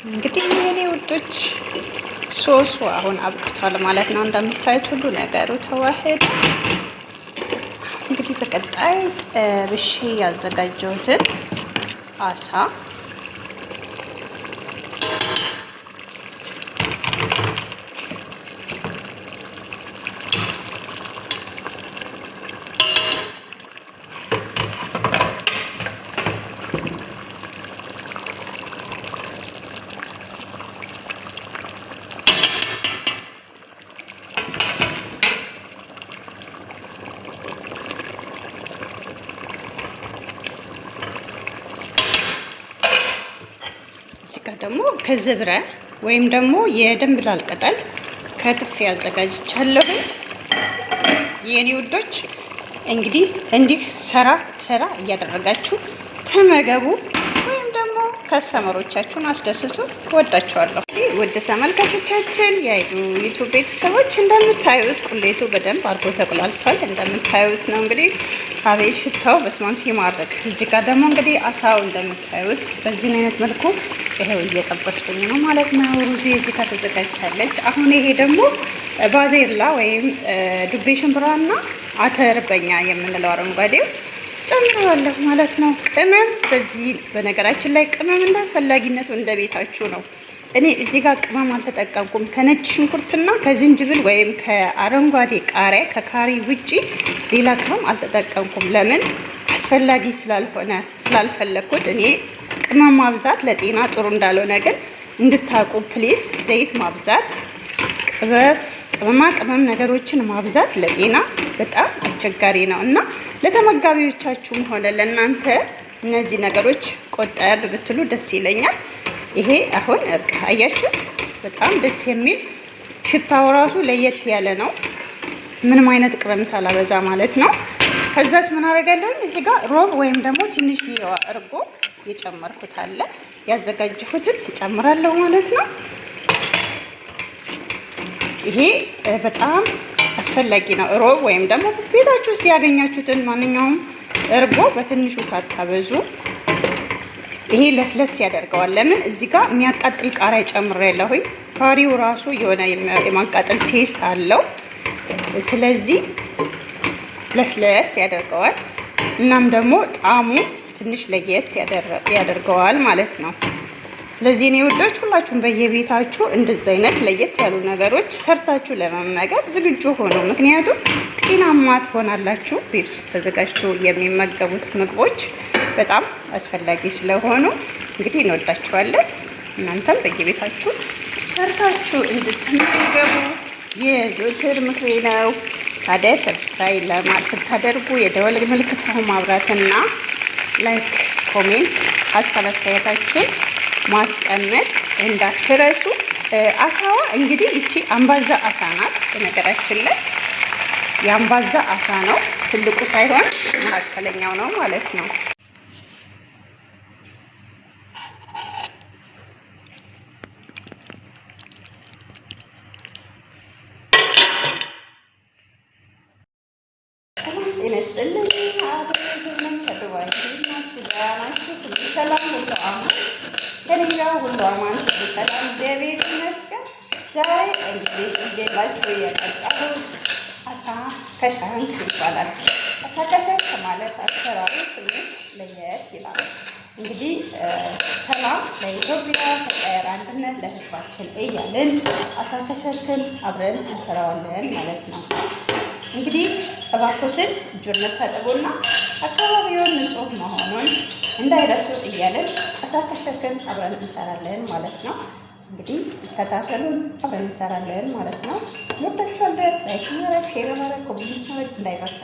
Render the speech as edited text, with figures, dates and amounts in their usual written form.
እንግዲህ የኔ ውዶች ሶሱ አሁን አብቅቷል ማለት ነው። እንደምታዩት ሁሉ ነገሩ ተዋህዶ እንግዲህ በቀጣይ ጠብሼ ያዘጋጀሁትን አሳ እዚህ ጋር ደግሞ ከዝብረ ወይም ደግሞ የድንብላል ቅጠል ከትፌ አዘጋጅቻለሁ። የኔ ውዶች እንግዲህ እንዲህ ሰራ ሰራ እያደረጋችሁ ተመገቡ ወይም ደግሞ customer ኦቻችሁን አስደስቱ። ወዳችኋለሁ። ውድ ተመልካቾቻችን የአይዱ ዩቱብ ቤተሰቦች እንደምታዩት ቁሌቱ በደንብ አድርጎ ተቁላልቷል። እንደምታዩት ነው እንግዲህ አቤት ሽታው በስማም ሲማርክ። እዚህ ጋር ደግሞ እንግዲህ አሳው እንደምታዩት በዚህን አይነት መልኩ ይሄው እየጠበስኩኝ ነው ማለት ነው። ሩዜ እዚህ ጋር ተዘጋጅታለች። አሁን ይሄ ደግሞ ባዜላ ወይም ዱቤ ሽምብራና አተር በኛ የምንለው አረንጓዴው ጨምረዋለሁ ማለት ነው። ቅመም በዚህ በነገራችን ላይ ቅመም እንደ አስፈላጊነቱ እንደ ቤታችሁ ነው። እኔ እዚህ ጋር ቅመም አልተጠቀምኩም። ከነጭ ሽንኩርትና ከዝንጅብል ወይም ከአረንጓዴ ቃሪያ ከካሪ ውጪ ሌላ ቅመም አልተጠቀምኩም። ለምን አስፈላጊ ስላልሆነ ስላልፈለግኩት። እኔ ቅመም ማብዛት ለጤና ጥሩ እንዳልሆነ ግን እንድታውቁ please። ዘይት ማብዛት፣ ቅመማ ቅመም ነገሮችን ማብዛት ለጤና በጣም አስቸጋሪ ነው እና ለተመጋቢዎቻችሁም ሆነ ለእናንተ እነዚህ ነገሮች ቆጠብ ብትሉ ደስ ይለኛል። ይሄ አሁን በቃ አያችሁት፣ በጣም ደስ የሚል ሽታው ራሱ ለየት ያለ ነው። ምንም አይነት ቅመም ሳላበዛ ማለት ነው። ከዛስ ምን አደርጋለሁኝ እዚህ ጋር ሮብ ወይም ደግሞ ትንሽ እርጎ የጨመርኩት አለ ያዘጋጀሁትን እጨምራለሁ ማለት ነው። ይሄ በጣም አስፈላጊ ነው። ሮብ ወይም ደግሞ ቤታችሁ ውስጥ ያገኛችሁትን ማንኛውም እርጎ በትንሹ ሳታበዙ ይሄ ለስለስ ያደርገዋል። ለምን እዚህ ጋር የሚያቃጥል ቃሪያ ጨምሬያለሁኝ። ካሪው ራሱ የሆነ የማቃጠል taste አለው። ስለዚህ ለስለስ ያደርገዋል። እናም ደግሞ ጣዕሙ ትንሽ ለየት ያደርገዋል ማለት ነው። ስለዚህ እኔ ውዶች ሁላችሁም በየቤታችሁ እንደዚህ አይነት ለየት ያሉ ነገሮች ሰርታችሁ ለመመገብ ዝግጁ ሆኑ። ምክንያቱም ጤናማ ትሆናላችሁ። ቤት ውስጥ ተዘጋጅቶ የሚመገቡት ምግቦች በጣም አስፈላጊ ስለሆኑ እንግዲህ እንወዳችኋለን። እናንተም በየቤታችሁ ሰርታችሁ እንድትመገቡ የዘወትር ምክሬ ነው። ታዲያ subscribe ስታደርጉ የደወል ምልክቷን ማብራትና like፣ comment፣ ሀሳብ አስተያየታችሁን ማስቀመጥ እንዳትረሱ። አሳዋ እንግዲህ እቺ አምባዛ አሳ ናት። በነገራችን ላይ የአምባዛ አሳ ነው፣ ትልቁ ሳይሆን መካከለኛው ነው ማለት ነው። ሰላም ጤና ይስጥልኝ። አብረን ከዱባይ ናችሁ? ደህና ናችሁ? ሁሉ ሰላም፣ ሁሉ አማን፣ ከእኔ ጋር ሁሉ አማን፣ ሁሉ ሰላም፣ እግዚአብሔር ይመስገን። ዛሬ እንግዲህ ይዤላችሁ የመጣሁት አሳ ከሸንክ ይባላል። አሳ ከሸንክ ማለት አሰራሩ ትንሽ ለየት ይላል። እንግዲህ ሰላም ለኢትዮጵያ፣ ፍቅር፣ አንድነት ለሕዝባችን እያልን አሳ ከሸንክን አብረን እንሰራዋለን ማለት ነው። እንግዲህ እባክዎትን እጆን መታጠቡና አካባቢውን ንጹህ መሆኑን እንዳይረሱ እያለን አሳ ከሸንክን አብረን እንሰራለን ማለት ነው። እንግዲህ ይከታተሉን፣ አብረን እንሰራለን ማለት ነው። እንወዳችኋለን። like ማድረግ፣ share ማድረግ፣ comment ማድረግ እንዳይረሳ።